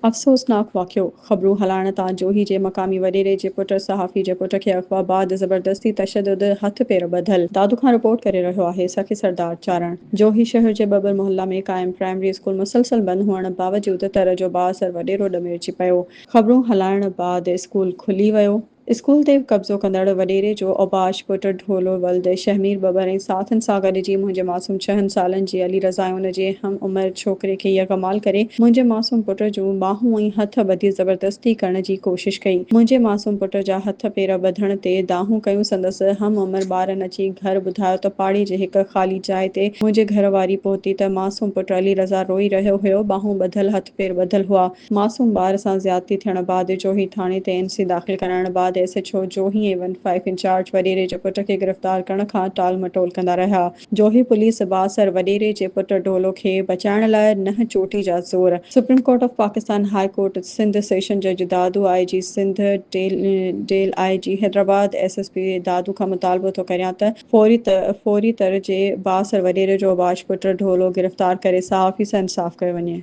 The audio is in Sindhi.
افسوسناڪ واقعو، خبرون هلائڻ تان جوهي جي مقامي وڏيري جي پٽ صحافي جي پٽ کي اغوا بعد زبردستي تشدد، هٿ پير ٻڌل. دادو کان رپورٽ ڪري رهيو آهي سخي سردار چارڻ. جوهي شهر جي ٻٻر محلا ۾ قائم پرائمري اسڪول مسلسل بند هئڻ باوجود تر جو بااثر وڏيرو ڏمرجي پيو. خبرون هلائڻ بعد اسڪول کلي ويو. اسڪول تي قبضو ڪندڙ وڏيري جو اوباش پٽ ڍولو ولد شهمير ٻٻر ۽ ساٿين سان گڏجي منهنجي معصوم ڇهن سالن جي علي رضا ۽ ان جي هم عمر ڇوڪري کي يرغمال ڪري منهنجي معصوم پٽ جون ٻانهون ۽ هٿ ٻڌي زبردستي ڪرڻ جي ڪوشش ڪئي. منهنجي معصوم پٽ جا هٿ پير ٻڌڻ تي دانهون ڪيون سندس هم عمر ٻارن اچي گهر ٻڌايو ته پاڙي جي هڪ خالي جاء تي منهنجي گهر واري پهتي ته معصوم پٽ علي رضا روئي رهيو هيو ٻانهون ٻڌل هٿ پير ٻڌل هئا. معصوم ٻار سان زيادتي ٿيڻ بعد جوهي ٿاڻي تي اين سي داخل ڪرائڻ بعد S H O Johi ۽ one five incharge وڏيري جي پٽ کي گرفتار ڪرڻ کان ٽال مٽول ڪندا رهيا. جوهي پوليس بااثر وڏيري جي پٽ ڍولو کي بچائڻ لاء ننهن چوٽي جا زور. Supreme court of Pakistan, high court Sindh, session جج Dadu, I G Sindh, D I G Hyderabad, S S P Dadu کان مطالبو ٿو ڪريان ته فوري فوري تر جي بااثر وڏيري جو اوباش پٽ ڍولو گرفتار ڪري صحافي سان انصاف ڪيو وڃي.